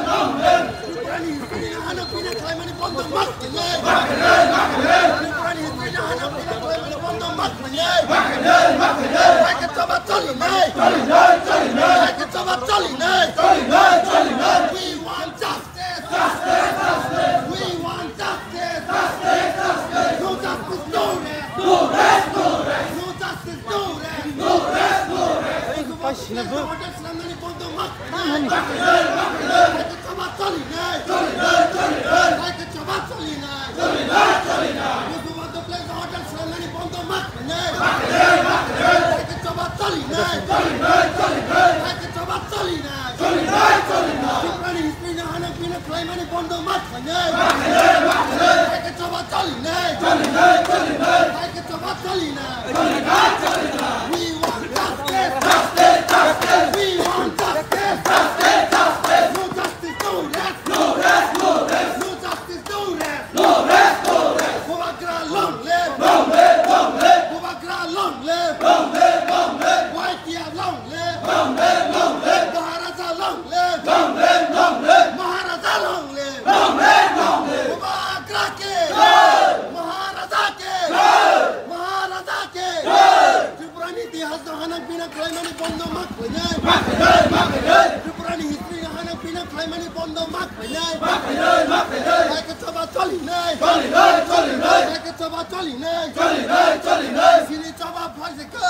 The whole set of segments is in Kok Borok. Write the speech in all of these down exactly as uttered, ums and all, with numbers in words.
Tripurani history no hano pina khlaimani bondo mak khlai. Tripurani history no hano pina khlaimani bondo mak khlai. Raikhe choba choli nai. Raikhe choba choli nai. We want justice. We want justice. No justice, no rest. No justice, no rest. Order swnamnani bondo mak khlai. Raikhe choba choli nai. Raikhe choba choli nai. Bondo ma khainai. Ma khainai, ma khainai. Hai khe choba cholinai. Cholinai, cholinai. Hai khe choba cholinai. Cholinai, cholinai. We want justice. Justice, justice. We want justice. Justice, justice. No justice, no rest. No rest, no rest. No justice, no rest. No rest, no rest. Bubagra long live. Long live, long live. Bubagra long live. Long live, long live. Y T F long live. Long live, long live. Maharaja long live. Long live, long live. Maharaja long live. Long live, long live. Bubagra ki jai. Maharaja ki jai. Maharaja ki jai. Tripura ni itihas no hanang pinang khlaimani bondo ma khlainai. Ma khlainai, ma khlainai. Tripura ni history no hanang pinang khlaimani bondo ma khlainai. Ma khlainai, ma khlainai. Hai khe choba cholinai. Cholinai, cholinai. Hai khe choba cholinai. Cholinai, cholinai. Chini choba phaisakha.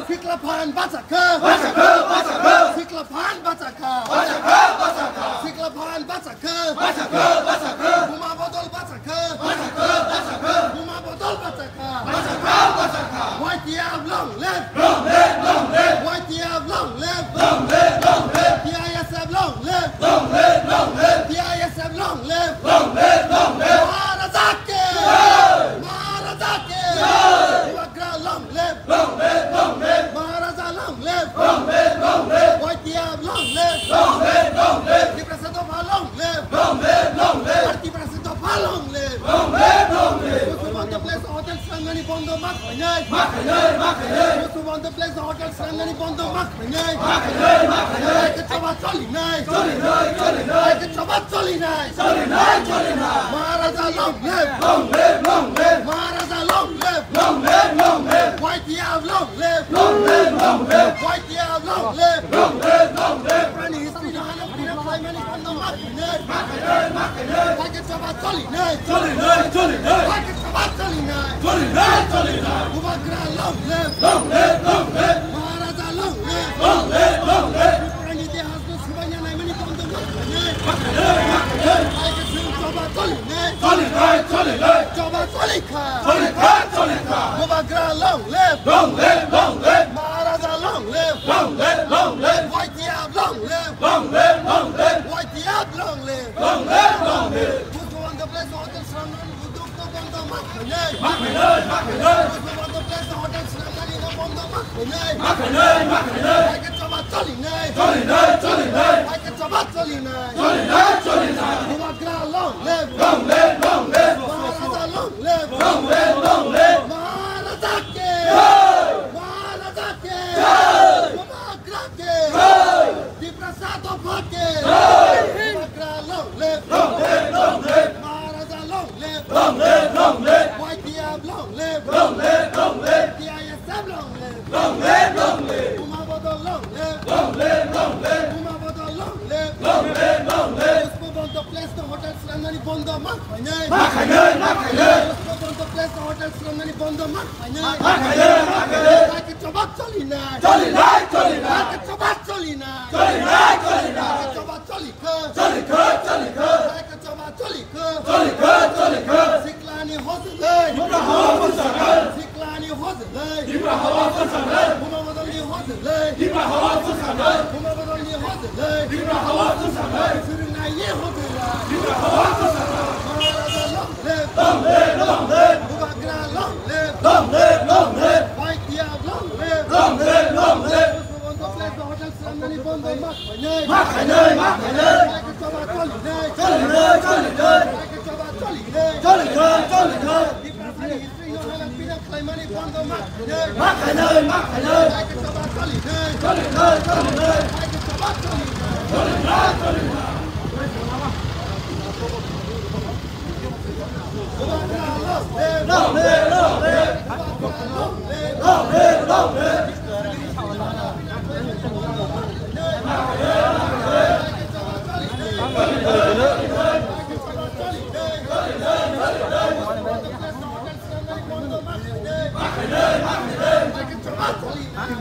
Sikla phan bachakha. Bachakha, bachakha. Sikla phan bachakha. Bachakha, bachakha. Sikla phan bachakha. Bachakha, bachakha. Buma bodol bachakha. Bachakha, bachakha. Buma bodol bachakha. Bachakha, bachakha. Y T F long live. Long live, long live. Y T F long live. Long live, long live. T I S F long live. Long live, long live. T I S F long live. Long live, long live. Maharaja ki jai. Maharaja ki jai. Bubagra long live. Long live, long live. Maharaja long live. Long live, long live. Y T F long live. Long live, long live. Tiprasa dopha long live. Long live, long live. Tiprasa dopha long live. Long live, long live. Busu Bondo Place hotel swnamnani bondo ma khlainai. Ma khlainai, ma khlainai. Busu Bondo Place hotel swnamnani bondo ma khlainai. Ma khlainai, ma khlainai. Hai khe choba cholinai. Cholinai, cholinai. Hai khe choba cholinai. Cholinai, cholinai. Maharaja long live. Long live, long live. Maharaja long live. Long live, long live. Y T F long live. Long live, long live. Y T F long live. Long live, long live. Tripura ni history no hanang pinang khlaimani bondo ma khlainai. Ma khlainai, ma khlainai. Hai khe choba cholinai. Cholinai, cholinai. Hai khe choba cholinai. Cholinai, cholinai. Bubagra long live. Long live, long live. Maharaja long live. Long live, long live. Tripura ni itihas no subaina naimani bondo ma khlainai. Ma khlainai, ma khlainai. Hai khe chwng choba cholinai. Cholinai, cholinai. Choba cholikha. Cholikha, cholikha. Bubagra long live. Long live, long live. Maharaja long live. Long live, long live. Y T F long live. Long live, long live. Y T F long live. Long live, long live. Busu Bondo Place hotel swnamnani udyog no bondo ma khlainai. Ma khlainai, ma khlainai. Busu Bondo Place hotel swnamnani no bondo ma khlainai. Ma khlainai, ma khlainai. Hai khe choba cholinai. Cholinai, cholinai. Hai khe choba cholinai. Cholinai, cholinai. Bubagra long live. Long live, long live. Maharaja long live. Long live, long live. Maharaja ki jai. Maharaja ki jai. Bubagra ki jai. Tiprasa dopha ki jai. Bubagra long live. Long live, long live. Maharaja long live. Long live, long live. Y T F long live. Long live, long live. T I S F long live. Long live, long live. Buma bodol long live. Long live, long live. Buma bodol long live. Long live, long live. Busu Bondo Place no hotel swnamnani bondo ma khlainai. Ma khlainai, ma khlainai. Busu Bondo Place no hotel swnamnani bondo ma khlainai. Ma khlainai, ma khlainai. Hai khe choba cholinai. Cholinai, cholinai. Hai khe choba cholinai. Cholinai, cholinai. Hai khe choba cholikha. Cholikha, cholikha. Hai khe choba cholikha. Cholikha, cholikha. Siklani hojlai. Tipra hawa bwsajak. Siklani hojlai. Tipra hawa bwsajak. Buma bodolni hojlai. Tipra hawa bwsajak. Buma bodolni hojlai. Tipra hawa bwsajak. Swrwngnaini hojlai. Tipra hawa bwsajak. Maharaja long live. Long live, long live. Bubagra long live. Long live, long live. Y T F long live. Long live, long live. Busu Bondo Place no hotel swnamnani bondo ma khlainai. Ma khlainai, ma khlainai. Hai khe choba cholinai. Cholinai, cholinai. Hai khe choba cholinai. Cholinai, cholinai. Tiprasani history no hanang pinang khlaimani bondo ma khlainai. Ma khlainai, ma khlainai. Hai khe choba cholinai. Cholinai, cholinai. Hai khe choba cholinai. Cholinai, cholinai.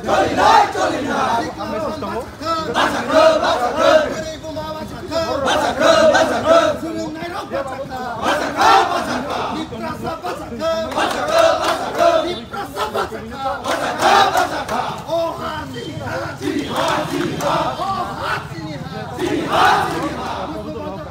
Choli nai, choli nai. Bwrwi buma bachakha. Bachakha, bachakha. Swrwngnairok bachakha. Bachakha, bachakha. Tiprasa bachakha. Bachakha, bachakha. Tiprasa bachakha. Bachakha, bachakha. O ha chini ha. Chini ha, chini ha. O ha chini ha. Chini ha, chini ha. Busu Bondo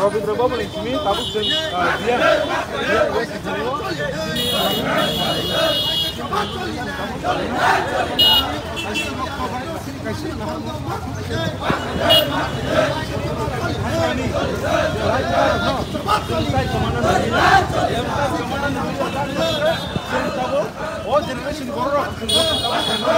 Rabindra Bhavan ni simi tabuk chwng, ah, biya, biya wngwi sijao. O generation borok rok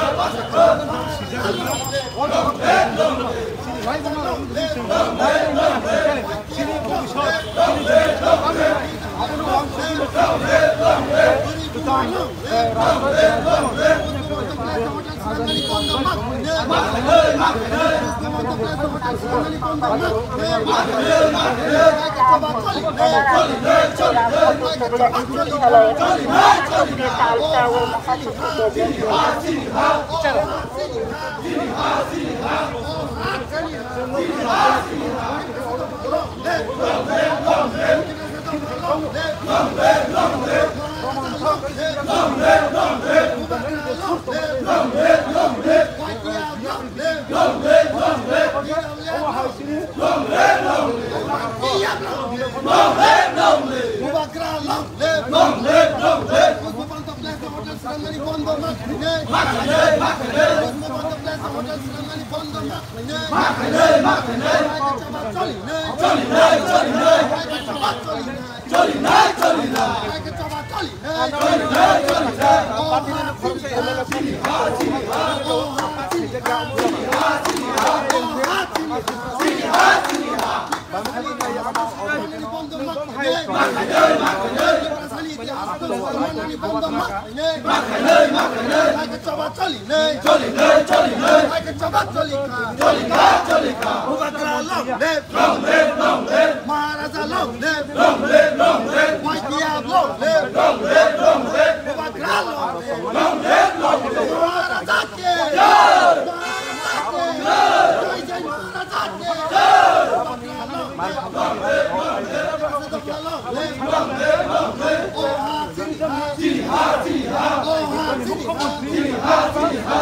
Live! Long live, long live! Maharaja long live! Long live, long live! Y T F long live! Long live, long live! Bubagra long live! Long live, long live! Maharaja ki! Jai! Maharaja ki! Jai! Jai Jai Maharaja ki! Jai! Bubagra long live! Long live, long live! Maharaja long live! Long live, long live! Oha Singha! Singha, Singha! Oha Singha! Singha, Singha!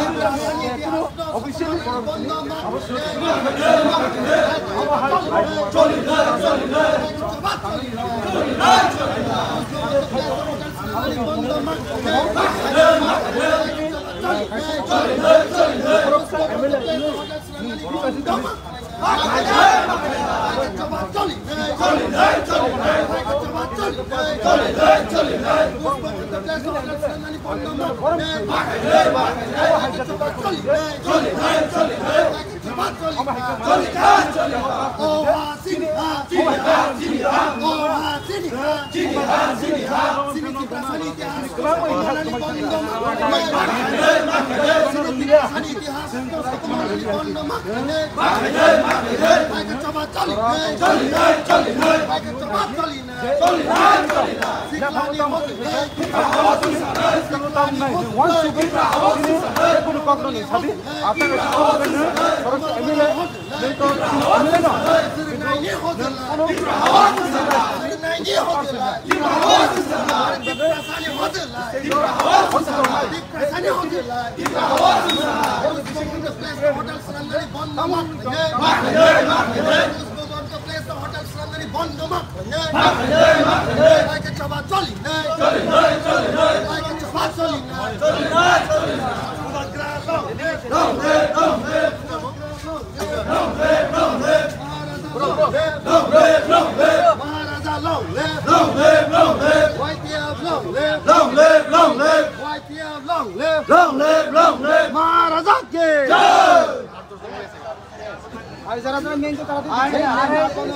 Officially Hotel Srangani bondo mak khainai. Hotel Srangani bondo mak khainai. Bai khe choba choli nai. Choli nai, choli nai. Bai khe choba choli nai. Choli nai, choli nai. Bubagra long live. Long live, long live. Long live, long live. Maharaja long live. Long live, long live. Maharaja long live. Long live, long live. Y T F long live. Long live, long live. Y T F long live. Long live, long live. Maharaja ki. Jai. Are jara jara main to tara to. Are, are, are, are,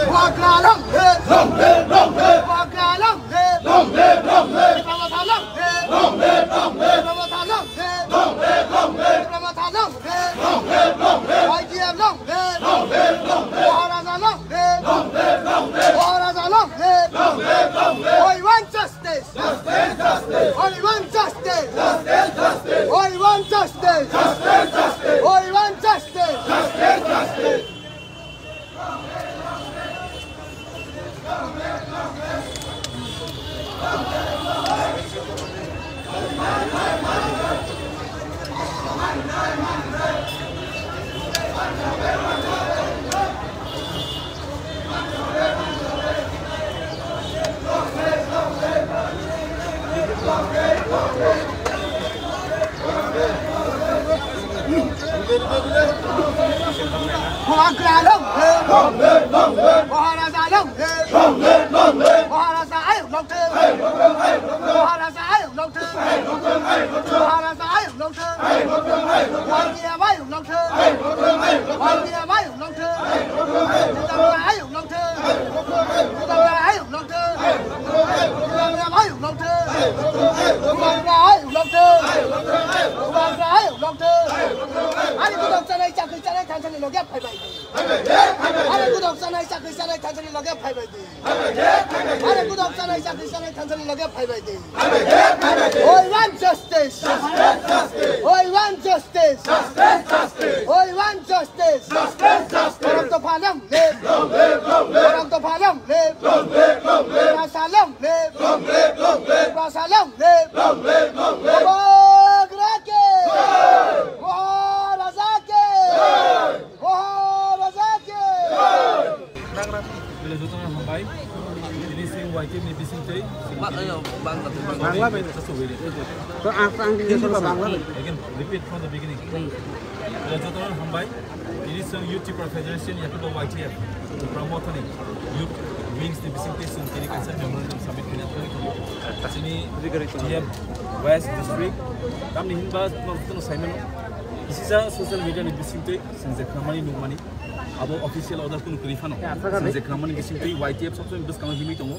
Bubagra long live! Long live, long live! Bubagra long live! Long live, long live! Tipra Motha long live! Long live, long live! Tipra Motha long live! Long live, long live! Tipra Motha long live! Long live, long live! Y T F long live! Long live, long live! Maharaja long live! Long live, long live! Maharaja long live! Long live, long live! We want justice! Justice, justice! We want justice! Justice, justice! We want justice! Justice, justice! We want justice! Justice, justice! Bubagra long live! Long live, long live! Maharaja long live! Long live, long live! Maharaja ayuk long thung! Ayuk long thung, ayuk long thung! Maharaja ayuk long thung! Ayuk long thung, ayuk long thung! Maharaja ayuk long thung! Ayuk long thung, ayuk long thung! Y T F ayuk long thung! Ayuk long thung, ayuk long thung! Y T F ayuk long thung! Ayuk long thung, ayuk long thung! Ayuk long thung, ayuk long thung! Bubagra ayuk long thung! Bubagra ayuk long thung! Bubagra ayuk long thung! Bubagra ayuk long thung! Ani kudok chanai chakri chanai thansani loge phai bai di. Ani kudok chanai chakri chanai thansani loge phai bai di. Ani kudok chanai chakri chanai thansani loge phai bai di. We want justice! We want justice! We want justice! Justice, justice! Borok dopha long live! Long live, long live! Borok dopha long live! Long live, long live! Tiprasa long live! Long live, long live! Tiprasa long live! Long live, long live! Bubagra ki! Jai! Maharaja ki! Jai! Maharaja ki! Jai! Belai jotono hambai. Tini sing Y T F ni bising tei. Bangla bai. Just wait. To ang, ang Hindi ba Bangla bai? Again, repeat from the beginning. Belai jotono hambai. Tini sing Youth Tipra Federation, yakni Y T F, Tipra Mothani Youth Wings ni bisingtwi chwng tini kaisa memorandum submit khaina thangwi tongo. Chini G M West District, tamni hinba norok jotono saimano, kisisa social media ni bisingtwi chwng je khnamani nukmani, abo official order kunu kwrwi phano chwng je khnamani bisingtwi Y T F sabsomoi bwskango himwi tongo.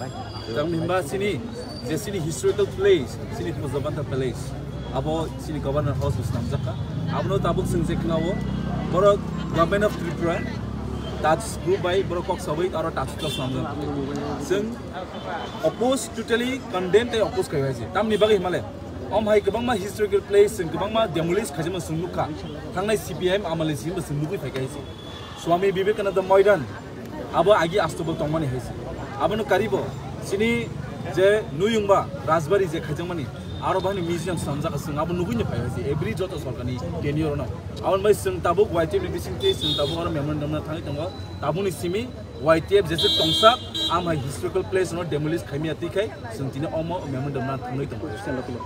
Tamni hinba chini je chini historical place, chini Pujabanta Palace, abo chini Governor House o swnamjak kha. Abono tabuk chwng je khna-o, borok Government of Tripura, Taj group bai borok kok sawi aro Taj to swnamjak. Chwng oppose, totally condemn tei oppose khai hai se. Tamni bagwi himale, om hai kwbangma historical place chwng kwbangma demolish khaijama chwng nukha. Thangnai C P I M amale simi chwng nukwi phai kha hai se. Swami Vivekananda Moidan, abo agi Astobol tongmani hai se. Abono karibo, chini je nuyungba Rajbari je khaijakmani, aro bani museum swnamjak, chwng abo nugui ni phai hai se, every joto sorkarni tenure no. Aboni bai chwng tabuk Y T F ni bisingtwi chwng tabuk aro memorandum na thangwi tongo. Tabukni simi Y T F jese tongsa, am hai historical place no demolish khaimya twi khai, chwng tini omo memorandum na thangwi tongo.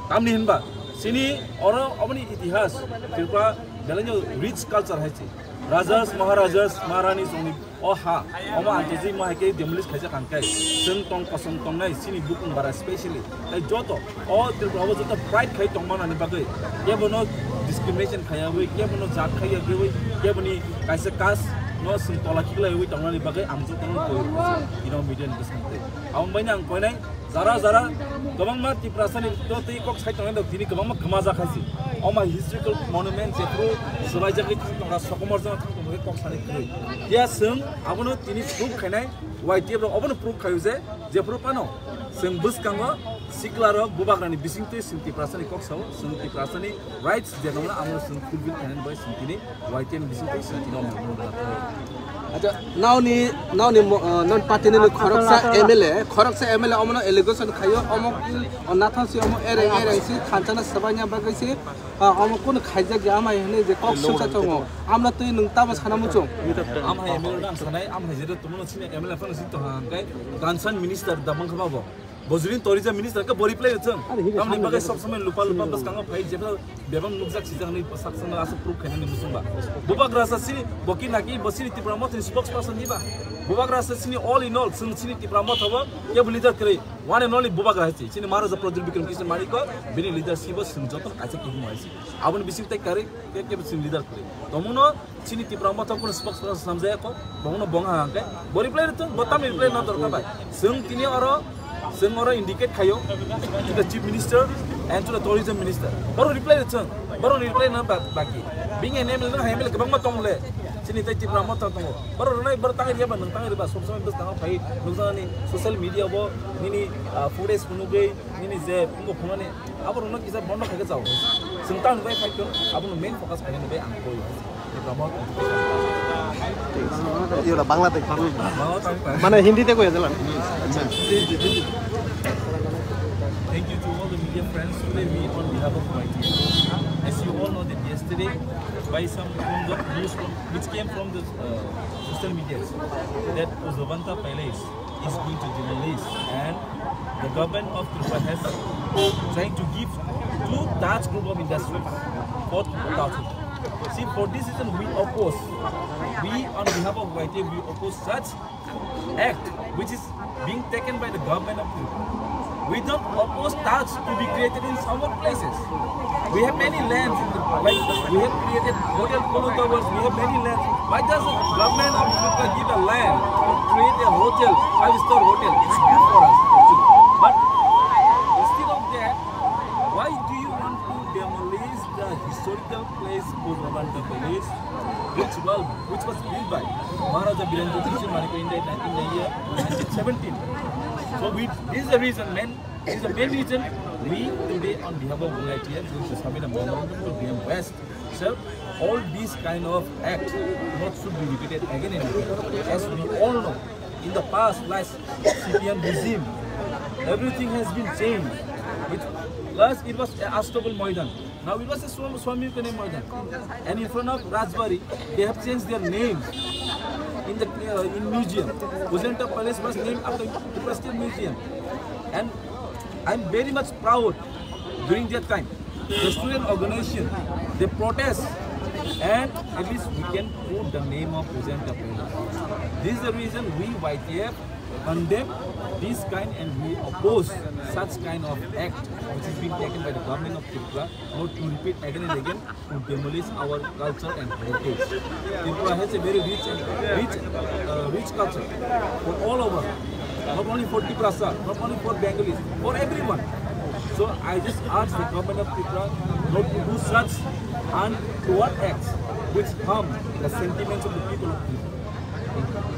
Tamni hinba, chini oro oboni itihas, Tripura belai no rich culture hai se. Rajas, Maharajas, Maharanis ongni o ha, omo ang tejima hai khe demolish khaijak ang khe. Chwng tong kosong tongnai chini bukung bara specially. Tai joto o Tripura o joto pride khai tongmani bagwi, kebono discrimination khaiyawi, kebono jat khaiyawi, keboni kaisa caste no chwng tola khiklaiwi tongnani bagwi ang jotono koi ino media ni bwskango tei. Aboni baino ang koinai, jara jara kwbangma Tiprasani to tei kok sai tongnai dok, tini kwbangma kwmajak hai se. Oma historical monument jephru swlaijagwi thang tongra, sokomor jagwi thang tongmani kok sani kwrwi. Phiya chwng abono tini proof khainai, Y T F rok obono proof khaio je jephru phano chwng bwskango sikla rok bubagrani bisingtwi chwng Tiprasani kok sao, chwng Tiprasani rights je nongna amo chwng fulfill khainani bai chwng tini Y T F ni bisingtwi chwng tini omo. Acha, naoni, naoni mo-, ah, non party ni khoroksa M L A, khoroksa M L A omono allegation khaio, omo, o nathang si omo ereng ereng si khanchana swbaina bagwi si, ah, omo kunu khaijak ya amai hwnwi je kok suksa tongo, amno twi nwng tamo sana muchung. Amhai M L A no ang sanai, amhai jero tongmano chini M L A phano sing tongha hwnkhe concern minister da mangkha babo. Bojolin tourism minister ka bo reply rwchwng. Tamni bagwi sok somoi lupa lupa bwskango phai jebra bebang nukjak sijak ni sak sangno aswk proof khainani muchungba. Bubagra sa sini boki naki bo sini Tipra Motha ni spokesperson diba. Bubagra sa sini all in all chwng sini Tipra Motha bo kebo leader kwrwi. One and only Bubagra hai si. Sini Maharaja Pradyut Bikram Kishore Manik ko bini leadership bo chwng joto kaisa kihimo hai si. Aboni bising tai karwi ke kebo chwng leader kwrwi. Tomono Chini Tipra Motha kunu spokesperson snamjaya kho, bono bong ha hangke, bo reply rwtwng, bo tamni reply na dorkar bai. Chwng tini oro, chwng oro indicate khaio to the Chief Minister and to the Tourism Minister. Boro reply rwchwng, boro reply na ba-, baki. Bini M L A nang M L A kwbangma tong le, chini tei Tipra Motha tongo. Boro rwnai, boro tangri ya ba, nwng tangri ba, sob somoi bwskango phai, nukjaknani social media bo, nini, ah, footage phunugwi, nini je phungo phunani, abo rokno kisa bondo khaikhe chao. Chwng tang bai phai khe, abono main focus khainani bai ang koi. Yola Bangla te. Mane Hindi te koi jalan. Thank you to all the media friends. Today we on behalf of Y T F. As you all know that yesterday, by some news from, which came from the, uh, social media, that Pujabanta Palace is going to demolish, and the government of Tripura has trying to give to Taj Group of Industries for Taj. See, for this reason we oppose. We, on behalf of Y T F, we oppose such act which is being taken by the government of Tripura. We don't oppose Taj to be created in some other places. We have many lands in the, like, we have created Hotel Polo Towers, we have many lands. Why does the government of Tripura give a land to create a hotel, five-star hotel? It's good for us, actually. But instead of that, why do you want to demolish the historical place, Pujabanta Palace, which was, which was built by Maharaja Birendra Singh Manik in the, in the year nineteen seventeen? So we, this is the reason, man. This is the main reason we today on behalf of Y T F going to submit a memorandum to D M West. Sir, all these kind of act not should be repeated again and again. As we all know, in the past, last C P M regime, everything has been changed. It, last it was a Astobal Maidan. Now it was a Swam-, Swami Vivekananda Maidan. And in front of Rajbari, they have changed their name in the, uh, in museum. Pujanta Palace was named after the Prestige Museum. And I'm very much proud during that time. The student organization, they protest, and at least we can put the name of Pujanta Palace. This is the reason we Y T F condemn this kind and we oppose such kind of act which is being taken by the government of Tripura not to repeat again and again to demolish our culture and heritage. Tripura has a very rich and rich, uh, rich culture for all over, not only for Tiprasa, not only for Bengalis, for everyone. So I just urge the government of Tripura not to do such untoward acts which harm the sentiments of the people of Tripura.